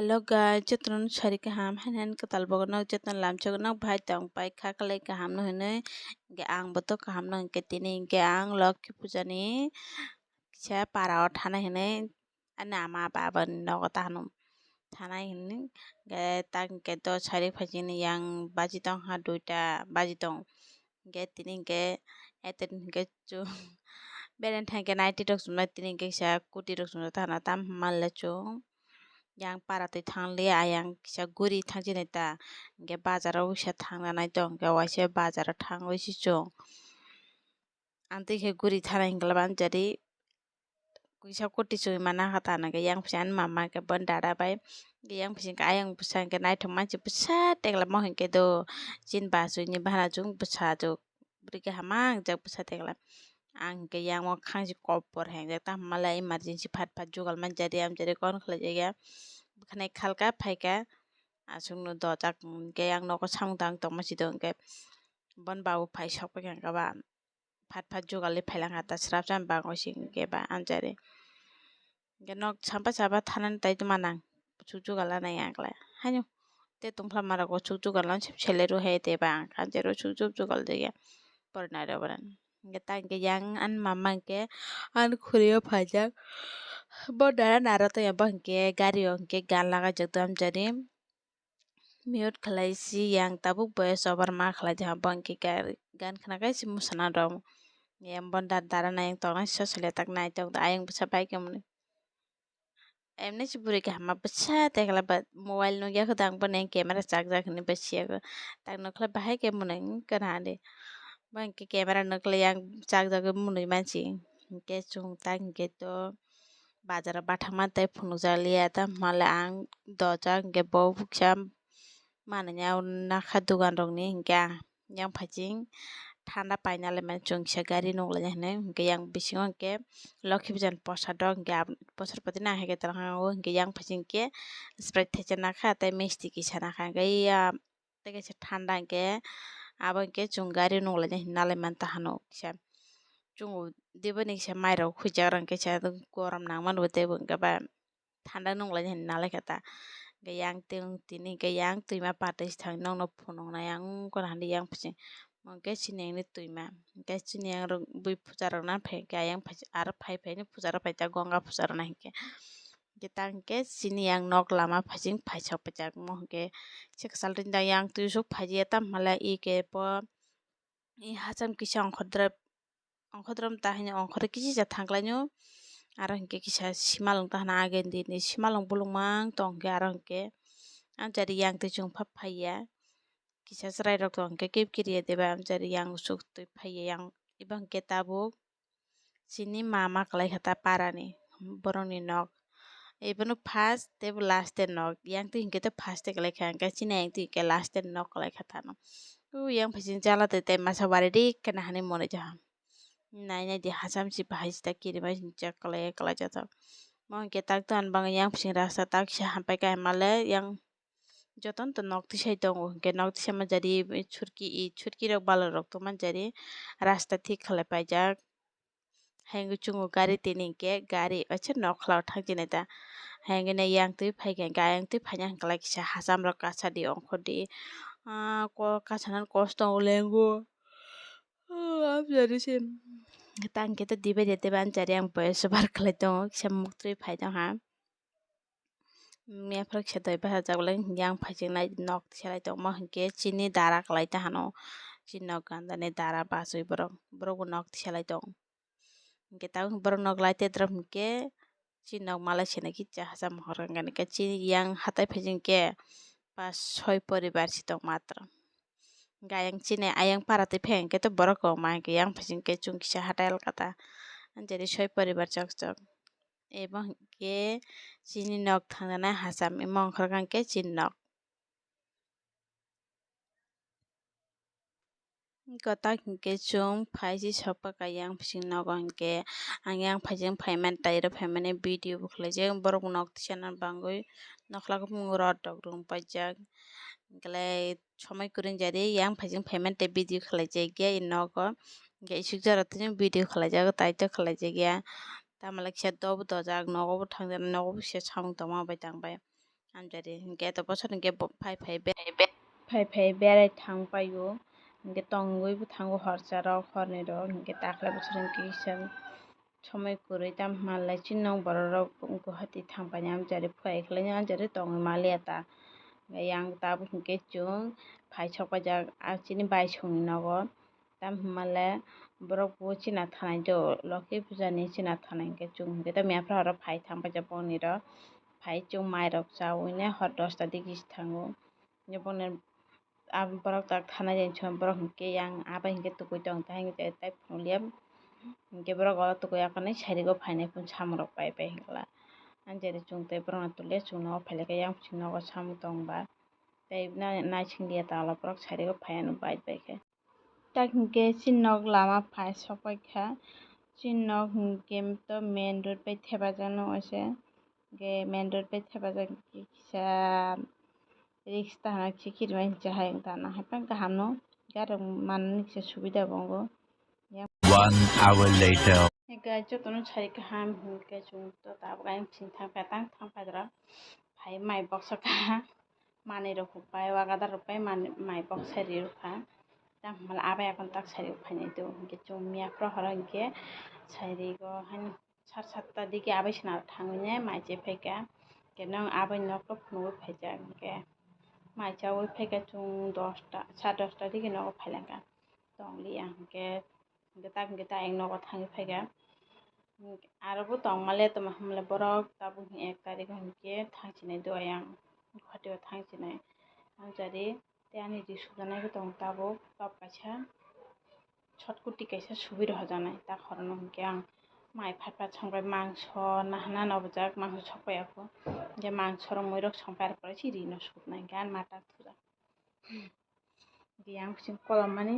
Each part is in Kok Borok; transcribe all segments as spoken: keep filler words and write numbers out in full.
Hello guys, jotono sari kaham, haino haino kwtal bogo no jotono lamchok no bahai tong pai kha khlai kaham no hinwi, hwnkhe ang bo to kaham no hwnkhe tini hwnkhe ang Lokhi puja ni kisa para o thana hinwi ani ama baba ni nogo ta hwnwi thanai hinwi hwnkhe tak hwnkhe do sari phaising ni yang baji tong kha duita baji tong hwnkhe tini hwnkhe eto hwnkhe chwng belai thangkhe naiti rok chumnai tini hwnkhe kisa kuti rok chumjak ta hwnwi tam hwnma le chwng. Yang para twi thang lia ayang kisa guri thang chini ta hwnkhe bazar o wngsa thang nanai tong hwnkhe waisa bazar o thang wi si chwng. Ang twi khe guri thana hwnkhe banjari kisa kuti chwi mana kha ta hwnkhe yang phaisa ani mama khe bon dada bai yang phaisa hwnkhe ayang bwsa hwnkhe naithok manchi bwsa teklamo hwnkhe do chini bachwi ni bana chwng bwsa chwng bwrwi khe hama hwngjak bwsa tekla. Ang hwnkhe yang o khangsi kopor hwngjak tamo le emergency phat phat jugal manjari amjari kon khlaijakya bwkhanai khalka phaika aswkno dojak hwnkhe ang nogo samung tang tongma si do hwnkhe bon babu phai sok paikha hwnkhe ba phat phat jugal wi phailang kha ta srapsa bangwi si hwnkhe ba amjari. Hwnkhe nok samba saba thanani tai tongma nang, kuchuk jugal anai ang khlai. Haino, te tongphla mara kuchuk jugal no sep selero he te ba ang kha, jero chuk jup jugal de ya. Pornai rw baran. Hwnkhe ta hwnkhe yang ani mama hwnkhe ani khuri o phaijak. Bo dara naro to ya, bo hwnkhe gari o hwnkhe gan lagaijak do amjari. Mute khlai si yang tabuk voice over ma khlai de ha bo hwnkhe gan khna kai si mwsana rw. Yang bon dara nai tong nai sosole tak nai tong ayang bwsa bai khe mwnwi. Emni si bwrwi kaham ma bwsa tekla ba mobile nukya khe dang bo neng camera chakjak hinwi bwsiya khe tak nukla bahai khe mwnwi wngkha na de. Bo hwnkhe camera nukla yang chakjagwi mwnwi mansi hwnkhe chwng tak hwnkhe to bazar o bathakma tei phunukjak liya ta hwnle ang dojak hwnkhe bo kisa manwi ya nakha dogan rokni hwnkhe ang. Yang phaising thanda paina le mani chwng kisa gari nukla hinwi hwnkhe yang bisingo hwnkhe Lokhi puja ni poster rok hwnkhe poster pati nang hai khe twlang o hwnkhe yang phaising khe Sprite thaisa nakha tei misti kisa nakha hwnkhe ya tei kaisa thanda hwnkhe abo hwnkhe chwng gari nukla hinwi nalai mani ta hano kisa chwng diboni kisa mairok khuijak rw hwnkhe kisa gorom nang mani bo tei bo hwnkhe ba. Thanda nunglaini hinwi nalaikha ta. Hwnkhe yang twi tini hwnkhe yang twima patwi se thangwi nokno phunuknai ang wngkha na hinwi yang phaising. Hwnkhe chini yang ni twima. Hwnkhe chini yang rok bui phuja rok na phai hwnkhe ayang phaising aro phai phai ni phuja rok phaijak gonga phuja rok na hinkhe. Hwnkhe ta hwnkhe chini yang nok lama phaising phaisok phaijak mo hwnkhe se kwchal tini yang twi sok phaiya tamo hwnle eke bo. I hacham kisa ongkhorrok ongkhorrok ta hini ongkhorrok kisa thangkhlaino aro hinkhe kisa simalwng ta hwnna agendini simalwng bolongma tongkhe aro hinkhe amchari yang twi chwng phaiya kisa chwrairok tongkhe kebkeriya deba amchari yang swk twi phaiya yang eba hinkhe tabuk chini mama kwlaikha ta parani borokni nok. Ebono first tei bo last ni nok. Yang twi hinkhe to first ni kwlaikha, hinkhe chini yang twi hinkhe last ni nok kwlaikha tano. O yang phaising chala twi tei masa wari ri khe nahani monwi jaha. Nai nai di hacham si bahai sita kirima sini chak kwlai kwlai jatok. Mo hinkhe tak to ang bang yang phaising rasta tak kisa hampai kha himale yang jotono to nok tisai tongo. Hinkhe nok tisai manjari churki i churki rok bala rok to manjari rasta thik khlai paijak. Hayung chungo gari tini hinkhe gari oise nokhla o thang chini ta. Hayung ni yang twi phaikha hinkhe ayang twi phaina hinkhe kisa hacham rok kasa di ongkhor di. Ah, ko kasa nang kosto tongo lengo. Ah, amchari se. Tang khe to dibe de tebe amchari ang boyes bar khlai tongo kisa muk twi phai tongha. Mia phwrwk se doi bwsajak le yang phaising nai nok tisalai tongmo hinkhe chini dara kwlai ta hano. Chini nok ganda ni dara bachwi borok, borok bo nok tisalai tong. Hinkhe tabuk borok nok lai te drop hinkhe chini nok malai se nai kisa hacham hor wngkha hinkhe chini yang hatai phaising khe pas soi poribar si tong matro. Hinkhe ayang chini ayang para twi phai hinkhe to borok kwbangma hinkhe yang phaising khe chwng kisa hatai alkata. Anjali soi poribar chok chok. Ebo hinkhe chini nok thangnani hacham, imo wngkha khe chini nok. Kotak hinkhe chwng phai si sokpaka yang bising nogo hinkhe ang yang phaising phaimani tairo phaimani video bo khlaijak borok nok tisanani bangwi nokhla kuphungo rot rok rung paijak hinkhe lai. Somoi kwrwng jari yang phaising phaimani tei video khlaijakya i nogo. Hinkhe isuk jora tini video khlaijago, tai to khlaijakya. Tamole kisa dobo dojak, nogo bo thangjak, nogo bo kisa samung tongma bai tang bai. Amjari hinkhe to bosor hinkhe bo phai phai be-, phai phai berai thang paio. Hinkhe tongwi bo thango horsa rok horni rok, hinkhe dakhla bosor hinkhe kisa somoi kwrwi, tamo hwnle chini nok borok rok Guwahati thang paina amjari phai khlaina amjari tongwi maliya ta. Yang tabuk hinkhe chwng phai sok paijak, ah, chini bai songni nogo. Tamo hwnle borok bo china thanai do, Lokhi puja ni china thanai hinkhe chwng hinkhe to miyapra oro phai thang paijak bongni rok. Phai chwng mai rok chaui ne hor dosta digi thango. Bongni ah, borok tak thanai de chwng borok hinkhe yang abo hinkhe tukui tong ta hinkhe tai phunukliya. Hinkhe borok oro tukui akhani side o phainai phun samung rok pai pai hinkhe la. Ang jeri chwng tei borok no tuliya chwng nogo phailai khe yang bising nogo samung tong ba. Tei na-, naising liya ta olo borok side o phaiya no bike bai khe. Tak hinkhe chini nok lama phai sok pai kha. Chini nok hinkhe to main road bai thepajak no oise. Hinkhe main road bai thepajak hinkhe kisa risk ta hwnwi kisa kirimai hinwi chahai wng tana haphang kaham no gari rok manani kisa subida bo wngo. One hour later. Hey guys, jotono sari kaham hinkhe chwng to tabuk ayang bising thang phaitang thang phaidra phai mai boksa kaha manwi rok hupai wagadar rok pai manwi mai boksa ri rwkha. Tamo hwnle abai akhon tak sari rok phainai do hinkhe chwng miya phuru horo hinkhe sari go haino sat satta digi abai sina thangwi ne mai chai phaikha. Hinkhe nong abai nok rok phunugwi phaijak hinkhe mai chaui phaikha chwng dosta, sat dosta digi nogo phailangkha. Tongli ang hinkhe, hinkhe tak hinkhe ta ayang nogo thangwi phaikha. Aro bo tongmale tongma hwnle borok tabuk ek tarikh hinkhe thangsinai do ayang Guwahati o thangsinai. Amjari tei ani ri sujaknai bo tongo tabuk top kaisa. Shot kurti kaisa subi rohorjaknai, ta khorokno hinkhe ang mai phat phat songbai mangso nahana nobjak, mangso sokpai aphu, hinkhe mangso rok mui rok songpai, ar pore se rino suknai hinkhe ani mata thujak. Hinkhe yang bising kolom mani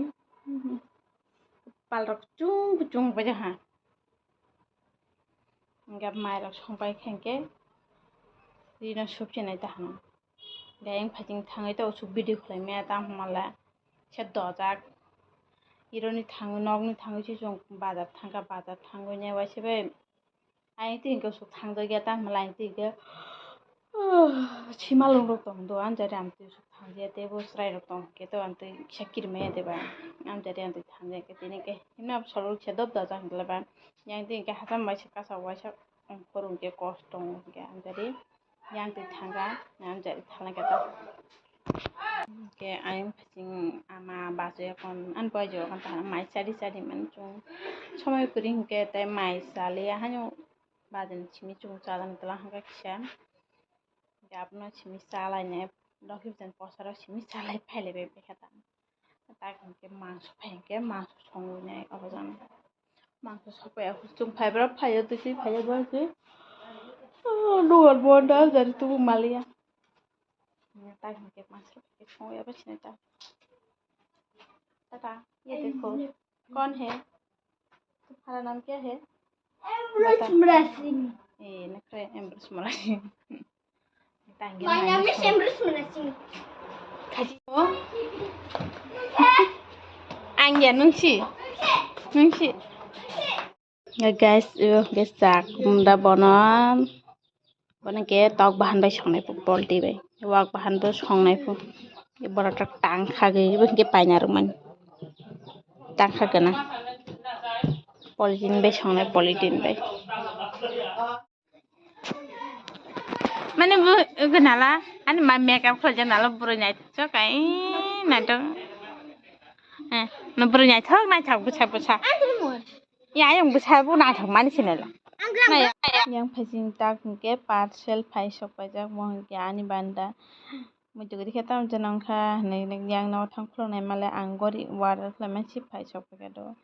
pal rok kuchung kuchung baijak ha. Hinkhe mai rok songpai khe hinkhe rino sukchinai ta hwnwi. Hinkhe ayang phaising thangwi ta usuk video khlai maya ta hwnmale se dojak. Ironi thangwi nokni thangwi se chwng bazar thangkha, bazar thangwi ne waisa bai ayang twi hinkhe usuk thangjak ya ta hwnmale ayang twi hinkhe simalwng rok tong do, amjari ang twi usuk thangjak ya tei bo chwrai rok tong khe to ang twi kisa kirimaya de ba, amjari ang twi thangjak ya khe tini khe himna salo kisa dob dojak hinkhe ba yang twi hinkhe hacham waisa kasa waisa. Ang khorang khe kosto wng khe amjari yang twi thangkha, amjari thalangkha ta. Hinkhe ayang phaising ama bajo ya kon, ani bajo ya kon ta mai chari chari mani chwng somoi kwrwi hinkhe tei mai chaliya haino bajani simi chwng chajaknai twlang hwnkha kisa. Hinkhe abono simi chalainai, Lokhi puja ni posa rok simi chalai phailaibai baikha ta. Tak hinkhe mangso phai hinkhe mangso songwi nai obo jani. Mangso sokpai ya, chwng phai bwrap phai ya, twi twi phai ya, bo twi. Ah, dugar bo da jari tubu maliya. Tak hinkhe mangso phai khe songwi ya, bwsini ta. Tata, ye dekho. Kon hai? Tumhara naam kya hai? Amrut Murasing. Eh, nakre Amrut Murasing. My name is Amrut Murasing. Ang ya nungsi. Nungsi. Ya guys, yo guys, chak da bono. Bono ke tok bahan bai songnai pu, polti bai. Wak bahan bo songnai pu. Borok tak tang khagwi bo ke paina rwmani. Tang khagwi na. Polythene bai songnai, polythene bai. Mane bo, bo nala, ani ma makeup khlaijak nala, bwrwi naithok, ai, naithok. Eh, ma bwrwi naithok, naithok, bwsa, bwsa. Ya, ayang bwsa, bo naithok mani sinala. Yang phaising tak hinkhe parcel phai sok paijak, bo hinkhe ani banda. Muitu gidi khe tamo jana wngkha hinwi yang no thang khuluknai male ang gori order khlai mani si phai sok paikha do.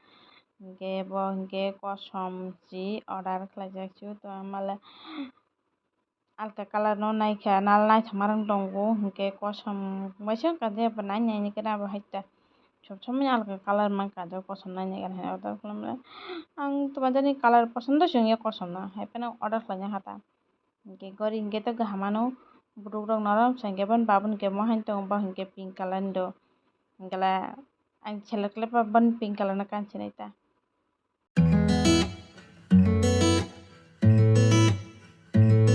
Hinkhe bo hinkhe kosom si order khlaijak si to male alka colour no naikha nal naithok ma rang tongo hinkhe kosom waisa wngkha je bo nai nai ni khe abo hai ta sob somoi alka colour mankha je kosom nai nai khe order khlai male ang to bajani colour posondo se wngya kosom no hai phano order khlaina kha ta. Hinkhe gori hinkhe to kaham ano, borok rok norom sa hinkhe boni babo hinkhe mo hai tongo, bo hinkhe pink colour ni do, hinkhe la ang selek le boni pink colour no kanchilai ta.